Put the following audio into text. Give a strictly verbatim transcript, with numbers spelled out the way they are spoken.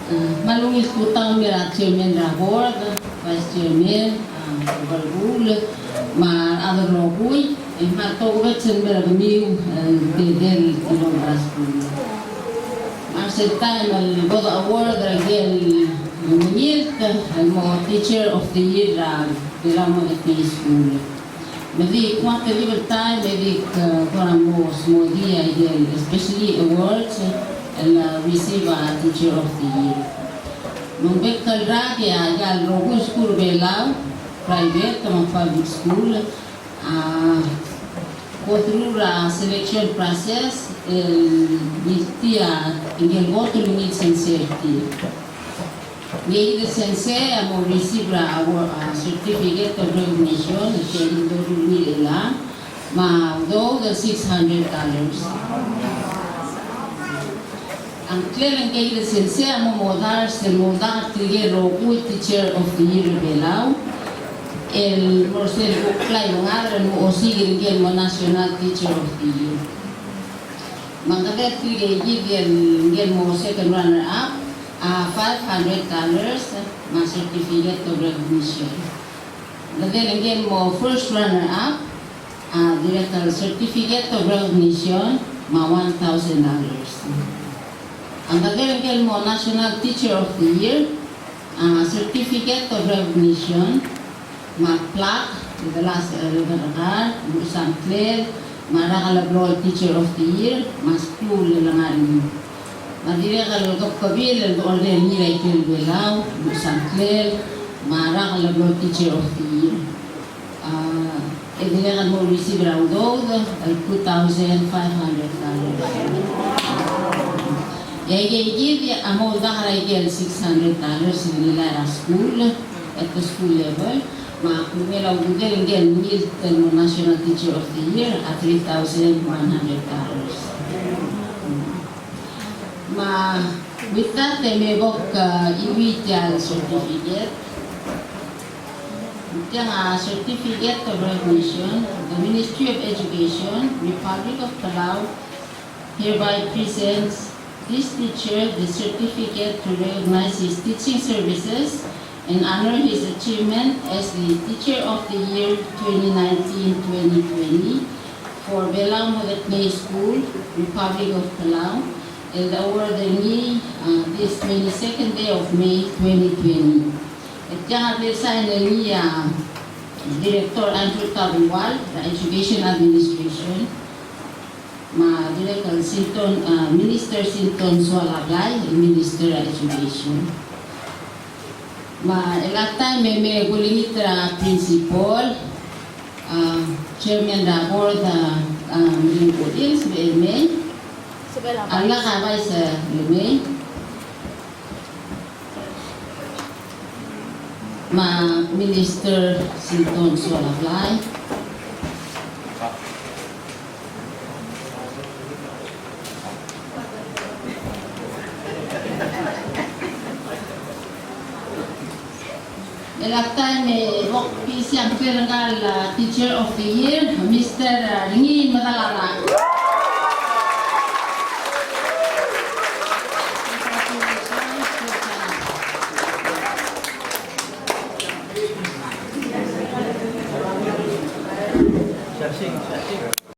Me a ungil tutau el mo er a chairman er a board, vice chairman, a, Barbuul, me a rechad el rokui, e me a tokubets el mo er kemiu, e, tedei el tilobed er a skuul. Me a sel taem el bo de award er a ikel mengilt el mo Teacher of the Year er a Belau Modetngei School. Me di kuk a telibel taem e di, e, kora mo smodii a ikel, especially awards, el, e, receive a Teacher of the Year. Me ng bek el rak e a ikel rokui el skuul er a Belau, private me a public school, a, go through er a selection process, el, di tia, el kot el ungil sensei er tir. Ngii di el sensei a mo receive er a award, a, certificate of recognition, el tia el doruul er ngii er chelechang, me a udoud el six hundred dollars. A ngklel ngii di el sensei a mo modars el mo dart er tirke el rokui el Teacher of the Year er a Belau, el mo er sel kuk klai el ngar er a mo osiik er ngii el mo National Teacher of the Year. Me a ngkedei er tirke el, ngii el mo second runner up, a, five hundred dollars, me a certificate of recognition. Ngkedei el mo first runner up, a, dirrek el certificate of recognition, me a one thousand dollars. A ngkedei el mo National Teacher of the Year, a, certificate of recognition, me a plaque, el de las, el de regar, me a ngklel, me a rak el blo Teacher of the Year, me a skuul el ngar er ngii. Me a dirrek el kebkebil el dechor er ngii er a ikrel Belau, me a ngklel, me a rak el blo Teacher of the Year. A, e dirrek el mo receive er a udoud el two thousand five hundred dollars. E a ikei kid a mo dart er a ikel six hundred dollars el ngilai er a skuul, at the school level, me a kuk mle a udoud el ngii el mo National Teacher of the Year a three thousand one hundred dollars. Me with that, e me bo kuiuii tia el certificate. Tiang a certificate of recognition, the Ministry of Education, Republic of Palau, hereby presents this teacher the certificate to recognize his teaching services and honor his achievement as the Teacher of the Year twenty nineteen twenty twenty for Belau Modetngei School, Republic of Palau, el award er ngii, uh, this twenty-second day of May twenty twenty. E tiang a bla el sign er ngii a Director Andrew Tabual, er a Education Administration, me a Director Sinton, uh, Minister Sinton Soalablai, Minister er a Education. Me a chelecha el taem e me kulengit er a principal, a, chairman er a board, a, a, me ng kulengit, sebechel el mei. Sebechel a vice. A lak a vice, e, el mei. Me a Minister Sinton Soalablai. Chelecha el taem e bo kpiisii a ngklel ngka el, uh, Teacher of the Year, Mister, uh, Ngii Medalarak.